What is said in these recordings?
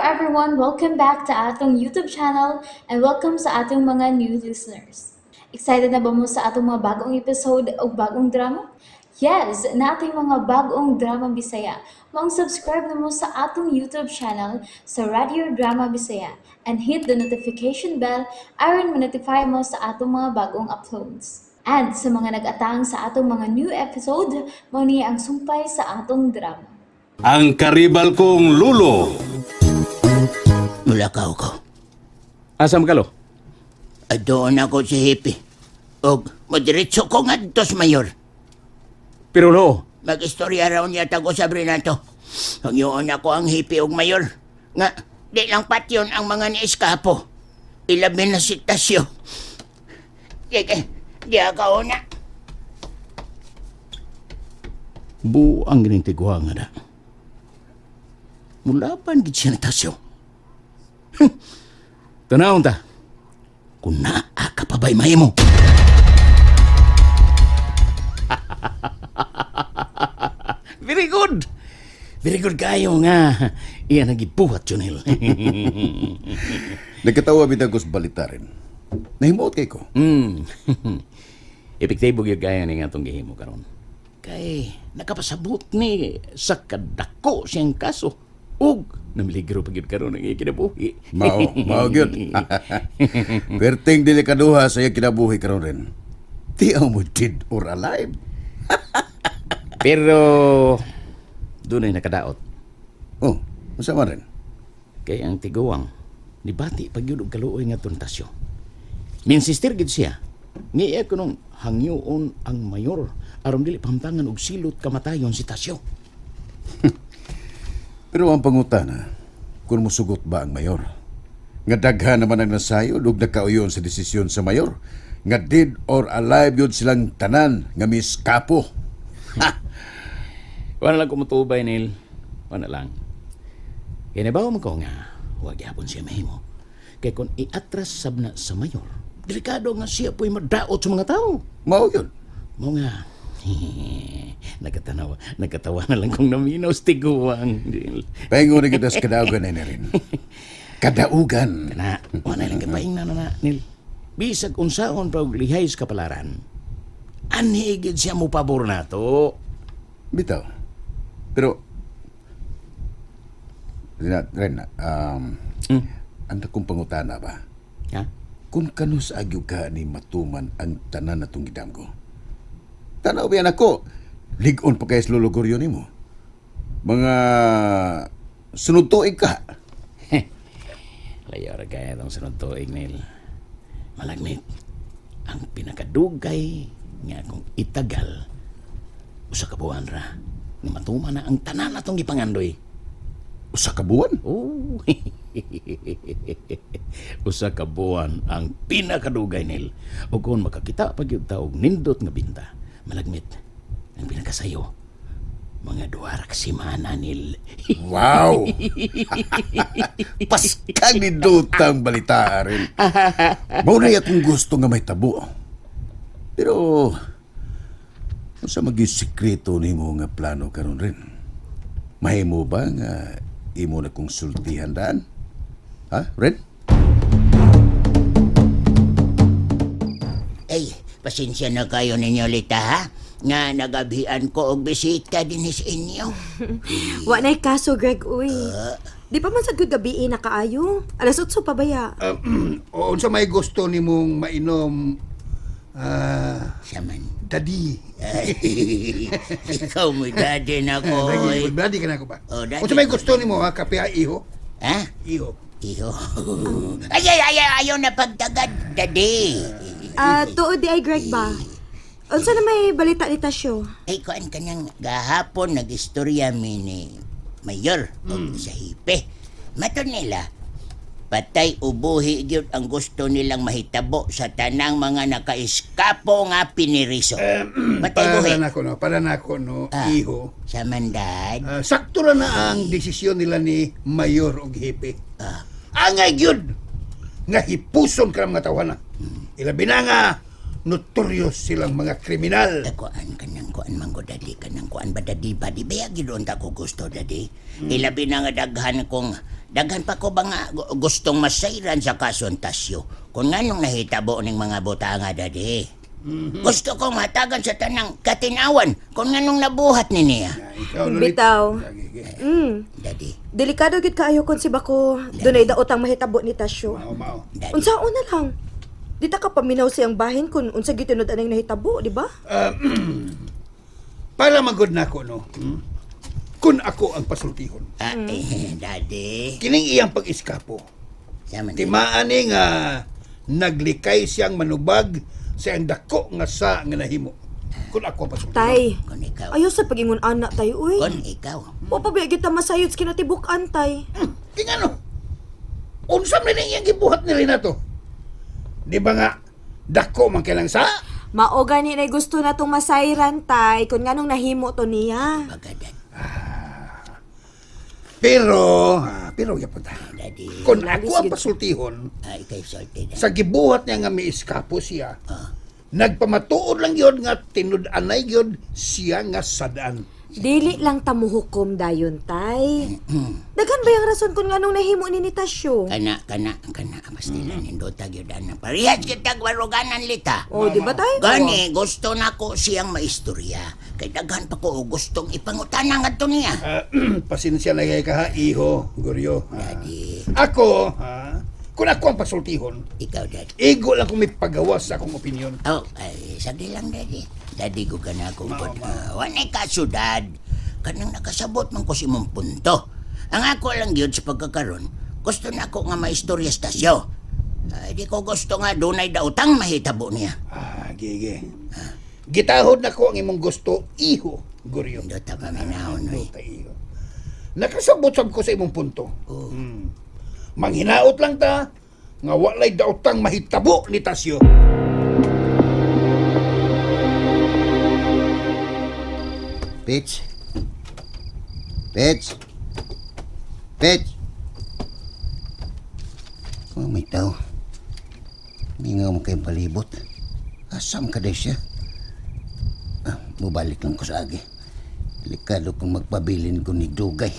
Everyone! Welcome back to atong YouTube channel and welcome sa atong mga new listeners. Excited na ba mo sa atong mga bagong episode o bagong drama? Yes, naa tay mga bagong drama Bisaya. Maong subscribe na mo sa atong YouTube channel sa Radio Drama Bisaya and hit the notification bell aron ma-notify mo sa atong mga bagong uploads. And sa mga nag-atang sa atong mga new episode, mao ni ang sumpay sa atong drama. Ang karibal kong lulo. Mulakaw ko. Asa man ka, Lo? Doon ako si Hippie. Og modiretso ko ngadto sa mayor. Pero lo, Mag-istorya raw niya tago sa Brinato. Hangyoon ako ang hippie og mayor. Nga, di lang patyon ang mga ni-eskapo. Ilabi na si Tasyo. Sige, di ako na. Buang gining tiguang nga na. Mulaban gid siya ni Tasyo. Tanawon ta. Kung naa ka pa ba'y mahimo? Very good. Very good kayo nga. Iyan ang gibuhat, Junel. Nagkatawa bitaw ko sa balita rin. Nahimuot kay ko. Epektibo gyud kayo ni nga itong gihimo karon. Kay nakapasabot ni sa kadako siyang kaso. Ug namiligro pa gyud karon ang iyang kinabuhi. Mao, mao gyud. Perting delikaduha sa iyang kinabuhi karon rin. Di mo dead or alive. Pero dunay nakadaot. Oh, unsa man rin? Kay ang tiguang nibati pag yun og kaluoy nga tuntasyo. Minsister gid siya. Nga iya kunong hangyoon ang mayor aron dili pahamtangan og silot kamatayon si Tasyo. Pero ang pangutana, kung musugot ba ang mayor? Nga daghan naman ang nasayod ug nakauyon sa desisyon sa mayor. Nga dead or alive yun silang tanan nga miskapo. Wala lang kumutubay, Neil. Wala lang. Kaya nabaw mo ko nga, huwag yapon siya mahimo. Kaya kung iatras sab na sa mayor, delikado nga siya po'y madaot sa mga tao. Mao yun. Mo nga, nagkatanawa, nagkatawa na lang kung naminaw sa tiguang, Neil. Paingon na kita sa kadaugan na rin. Kadaugan. Kana, wala lang kapaing na na, Neil. Bisag unsaon pa og lihay sa kapalaran. Anhi gid siya mo pabor nato. Bitaw. Pero, Rin, rin ang akong pangutana ba? Ha? Kung kanus agyo ka ni matuman ang tanan na itong gidamgo. Tanaw ba yan ako? Ligon pa kay sa luluguryo nimo. Mga sunod tuig ka. Layo ra kaya itong sunod tuig, Neil. Malagmit, ang pinakadugay nga kung itagal, usa ka buwan ra, nga matuman na ang tanan atong gipangandoy. Usa ka buwan. Oh. Usa ka buwan ang pinakadugay, Neil. O kung makakita pa gyud ta og nindot nga binta, malagmit, ang pinakasayo, mga duha ra ka semana, Neil. Wow! Paskang ni Dutang balita rin. Mao na akong gusto nga may tabo. Pero, unsa maging sikreto nimo nga plano karon rin? Mahimo ba nga imo na kong sultihan daan? Ha, Ren? Ay, pasensya na kayo ninyo, Lita, ha? Nga nagabian ko og bisita din sa inyo. Wa na'y kaso, Greg, uy. Di pa man sad gud gabi na kaayo. Alas 8 pa baya. O unsa may gusto nimong mainom, ah, Siya man. Daddy? Ikaw mo, daddy na ko. Daddy, oy. daddy ka na ako ba? Oh, daddy. Unsa may gusto nimo ha, kape ha, iho? Ha? Iho. Iho. Ay, ay, ay, ayaw na pagtagad, daddy. Ah, tuod di ay Greg ba? Unsa na may balita ni Tasyo? Ay, kuan ka nang gahapon nag-istorya mi ni Mayor og sa hipe. Mato nila, patay ubuhi gyud ang gusto nilang mahitabo sa tanang mga nakaiskapo nga piniriso. Patay Para buhi. nako no, para nako no, Ah. iho. Sa mandad. Ah, sakto ra na ang desisyon nila ni Mayor og Hepe. Angay gyud nga hipuson ka ng mga tawhana. Ilabi na nga notorious silang mga kriminal. Kuan ka ng kuan man ko dadi ka ng kuan ba dadi ba di ba gyud unta ko gusto dadi. Ilabi na nga daghan kong Daghan pa ko ba nga gustong masayran sa kason Tasyo kung nganong nahitabo ning mga butanga, Daddy. Gusto kong hatagan sa tanang katinawan kung nganong nabuhat ni niya. Ikaw, Lolita. Bitaw. Sige, sige. Daddy, Delikado gyud kaayo kon si Bako. Dunay daot ang mahitabo ni Tasyo. Mao, mao. Daddy. Unsaon na lang? Di ta ka paminaw siyang bahin kung unsa gyud tinud anang nahitabo, di ba? Para magod na ako, no? Kung ako ang pasultihon. Ah, eh, Daddy. Kining iyang pag-iskapo. Sama ni. Timaan ni nga naglikay siyang manubag sa iyang dako nga sa nga nahimo. Kung ako ang pasultihon. Tay, Kung ikaw. ayaw sa pagingon ana tay uy. Kung ikaw. Wa pa ba gyud ta masayod sa kinatibuk-an tay. Tingano. Unsa man ning iyang gibuhat ni Renato? Di ba nga dako man kailang sa? Mao gani na gusto na tong masayran tay kung nganong nahimo to niya. Pagkadat, Pero, pero yapon ta. Daddy. Kung ako ang pasultihon, Ah, ikay sulti, Daddy. sa gibuhat niya nga miiskapo siya, nagpamatuod lang yon nga tinud-anay yon siya nga sadaan. Dili lang ta muhukom dayon tay. Daghan ba yung rason kung nganong nahimo ni ni Tasyo? Kana, kana, kana. Basta lang nindota gyud ana. Parehas kitag waruganan lita. Oh, di ba tay? Gani, gusto na ko siyang maistorya. Kay daghan pa ko og gustong ipangutana ngadto niya. Pasensya na kay ka ha, iho, Goryo. Daddy, Ako, ha, kung ako ang pasultihon, ikaw, Daddy. igo lang kung may pagawas sa akong opinion. Oh, ay, sagdi lang, Daddy. Daddy ko ka na akong uh, wanay kasudad. Kanang nakasabot man ko si mong punto. Ang ako lang yun sa pagkakaron, gusto na ako nga maistorya sa tasyo. Ay, di ko gusto nga dunay dautang mahitabo niya. Ah, gigi. Gitahod na ko ang imong gusto, iho, Goryo. Indota pa minahon, oy. Indota, iho. Nakasabot sab ko sa imong punto. Manghinaot lang ta, nga walay daotang mahitabo ni Tasyo. Pitch. Pitch. Pitch. Oh, may tao. Mingaw mo kayong palibot. Asam ka day siya. Ah, mubalik lang ko sa agi. Delikado kung magpabilin ko ni Dugay.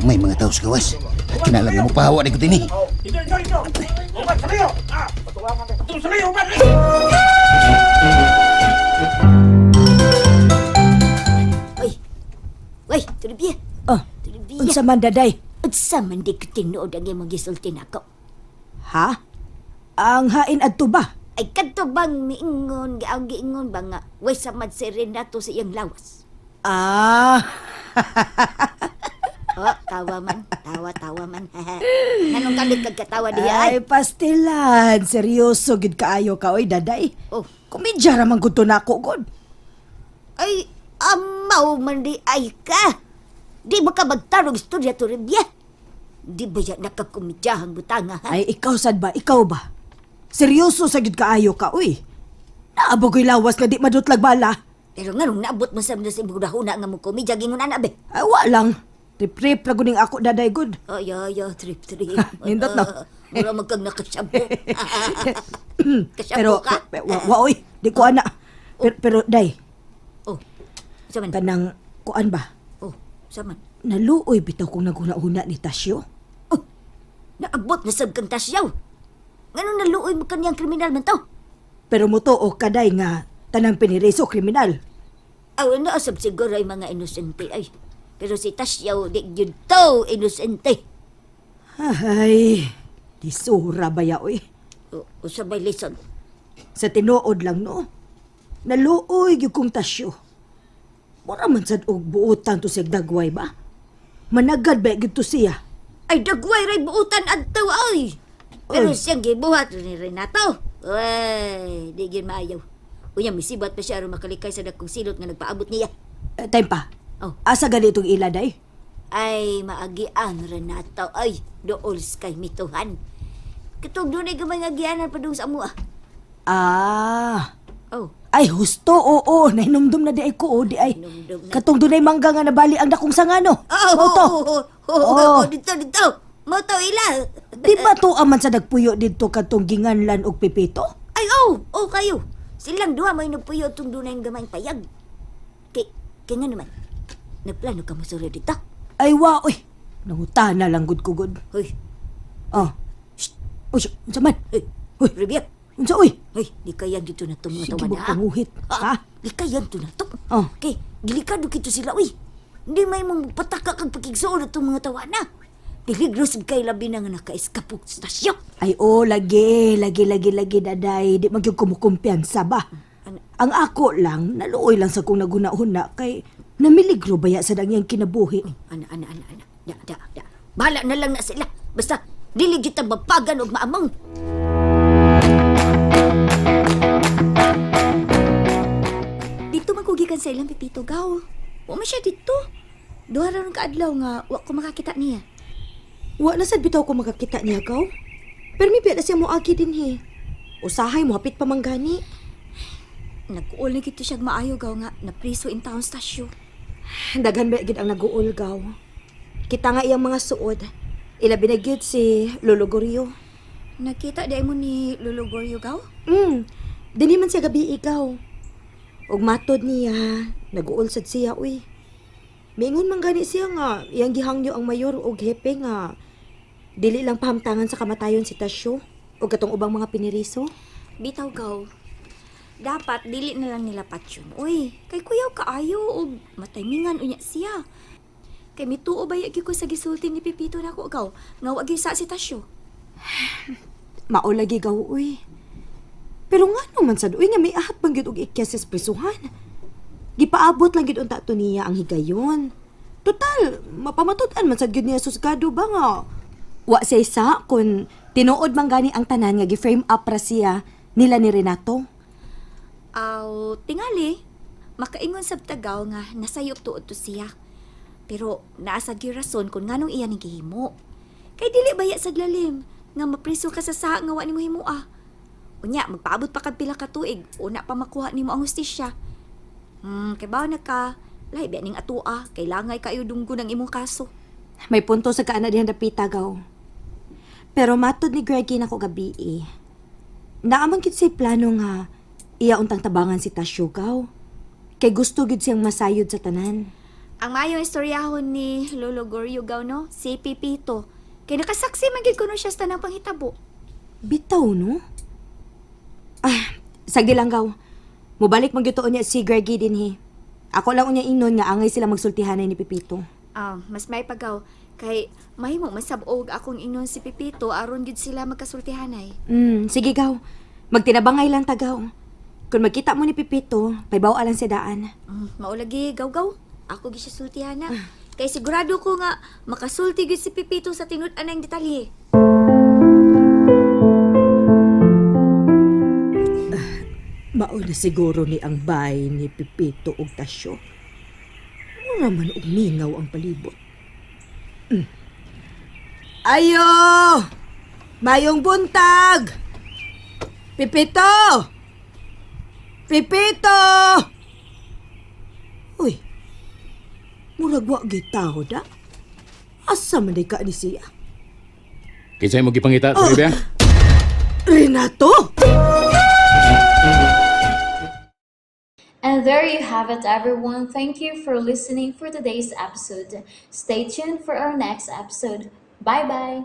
May mga tao sa gawas. Kinalang mo pahawa na ko din eh. Uy. Uy, Trivia. Oh, Trivia. unsa man daday? Unsa man di ko tinuod ang imong gisulti nako. Ha? Ang hain adto ba? Ay kadto bang miingon, giang giingon ba nga way samad si Renato sa iyang lawas. Ah, Oh, tawa man, tawa tawa man. Nganong kalit kag katawa diha ay? ay pastilan, seryoso gid kaayo ka oy daday. Oh, Komedya ra man gud to nako gud. ay amaw man di ay ka. Di ba ka magtarong istorya Trivia? Di ba ya nakakomedyahang butanga ha? Ay ikaw sad ba? Ikaw ba? Seryoso sa gid kaayo ka oy. Naabog ko'y lawas nga di madutlag bala. Pero nganong naabot man sa mga sa imong dahuna nga mo komedya gingon ana be? Ay, wa lang. Trip-trip ra guning ako daday gud. Ay, ay, ay, trip, trip. Nindot, no? Mura magkang nakasyapo. Kasyapo Pero ka. wa, wa oy, di ko ana. Pero, pero day, Oh, sa man? kanang kuan ba? Oh, sa man? Naluoy bitaw kong naghuna-huna ni Tasyo. Oh, naabot na sab kang tasyaw. Ngano naluoy mo kaniyang kriminal man to? Pero mutuo kaday nga tanang pinireso kriminal. Aw, naasab siguro ay mga inosente ay. Pero si Tasyaw, di gyud to inosente. Ay, disura ba ya oy? O, usabay lison. Sa tinuod lang no. Naluoy gyud kong Tasyo. Mura man sad og buotan to sig dagway ba? Managad ba gyud to siya? Ay, dagway ray buutan adto ay. Pero Oy. siyang gibuhat ni Renato. Uy, di gyud maayaw. Unya misibat pa siya aron makalikay sa dakong silot nga nagpaabot niya. Eh, time pa. Oh. Asa ganitong ila day? Ay, maagian Renato. Ay, dool kay mituhan. Katong dunay gamay nga agianan padung sa amoa. Ah. Oh, Ay, husto, oo, nahinumdum na di ay ko, oh, di ay. Hinumdum na. Katong dunay mangga nga nabali ang dakong sangano. oh, Mao to. oh, oh, oh, Oh. dito, dito. Mo to ila. Di ba to aman sa nagpuyo didto katong ginganlan og pipito? Ay, oh, oh kayo. Silang duha may nagpuyo tong dunay gamay payag. Kay, kay nga naman. Nagplano ka mo sulod dito? Ay wa oy. Nangutana lang gud ko gud. Hoy, Oh. Shh. Uy, unsa man? Hoy, Hoy. Rubia. Unsa oy? Hoy, di kaya dito na itong mga Sige tawa mo na. panguhit. Ha? Di kaya dito na ito. Oh. Kay, delikado kito sila, uy. Hindi may mong pataka kag pakigsuon itong mga tawa na. Peligro sab kay labi na nga naka-eskapog sa stasyon. Ay oh, lagi, lagi, lagi, lagi, daday. Di magyud kumukumpiyansa ba? Ano? Ang ako lang, naluoy lang sa kong naghuna-huna kay namiligro baya sa dang iyang kinabuhi. Ana, ana, ana, ana. Da, da, da. Bahala na lang na sila. Basta, dili kita bapagan og maamong. Dito man kugikan sa ilang Pipito gaw. Wa man siya dito. Duha ra ron kaadlaw nga wa ko makakita niya. Wa na sad bitaw ko makakita niya gaw. Pero mi na siya moagi dinhi. Usahay mo hapit pa man gani. Nagkuol na gito siya maayo gaw nga napriso in town stasyo. Daghan ba gid ang naguol gaw. Kita nga iyang mga suod. Ilabi na gyud si Lolo Gorio. Nakita di mo ni Lolo Goryo gaw? Dinhi man siya gabi ikaw. Ug matod niya, naguol sad siya uy. Miingon man gani siya nga iyang gihangyo ang mayor og hepe nga dili lang pahamtangan sa kamatayon si Tasyo ug katong ubang mga piniriso. Bitaw gaw. Dapat dili na lang nila patyon. Uy, kay kuyaw kaayo og mataymingan unya siya. Kay mituo ba gyud ko sa gisulti ni Pipito nako gaw nga wa gyud sa si Tasyo. Mao lagi gaw uy. Pero ngano man sad uy nga may ahat bang gyud og ikyas sa prisuhan. Gipaabot lang gyud unta to niya ang higayon. Total, mapamatud-an man sad gyud niya susgado ba nga. Wa siya isa kun tinuod man gani ang tanan nga gi-frame up ra siya nila ni Renato. Aw, tingali, makaingon sab tagaw nga nasayop tuod to siya. Pero naa sa gyud rason kung nganong iya ning gihimo. Kay dili baya sa lalim nga mapriso ka sa saha nga wa nimo himoa. Unya, magpaabot pa kag pila ka tuig, una pa makuha nimo ang hustisya. Kay bawo na ka, lahi ba ning atua, kay langay kayo dunggo ng imong kaso. May punto sa kaana dihan dapita gaw. Pero matod ni Greggy nako gabi eh. Naaman gid siya plano nga iya untang tabangan si Tasyo gaw. Kay gusto gid siyang masayod sa tanan. Ang maayong istoryahon ni Lolo Goryo gaw no, si Pipito. Kay nakasaksi man gid kuno siya sa tanang panghitabo. Bitaw no? Ah, sagdi lang gaw. Mubalik man gyud to unya si Greggy dinhi. Ako lang unya ingnon nga angay sila magsultihanay ni Pipito. Ah, mas may pagaw kay mahimo masab-og akong ingnon si Pipito aron gid sila magkasultihanay. Sige gaw. Magtinabangay lang tagaw. Kung magkita mo ni Pipito, paybaw lang sa daan. Maulagi gaw-gaw. Ako gid siya sultihana. Kay sigurado ko nga makasulti gid si Pipito sa tinud-an ang detalye. Mao na siguro ni ang bay ni Pipito ug Tasyo. Mura man og mingaw ang palibot. Ayo! Mayong buntag! Pipito! Pipito! Uy, murag wa gitaw da. Asa man day ka ni siya? Kinsay mo gipangita, Toribia? Renato! And there you have it, everyone. Thank you for listening for today's episode. Stay tuned for our next episode. Bye bye.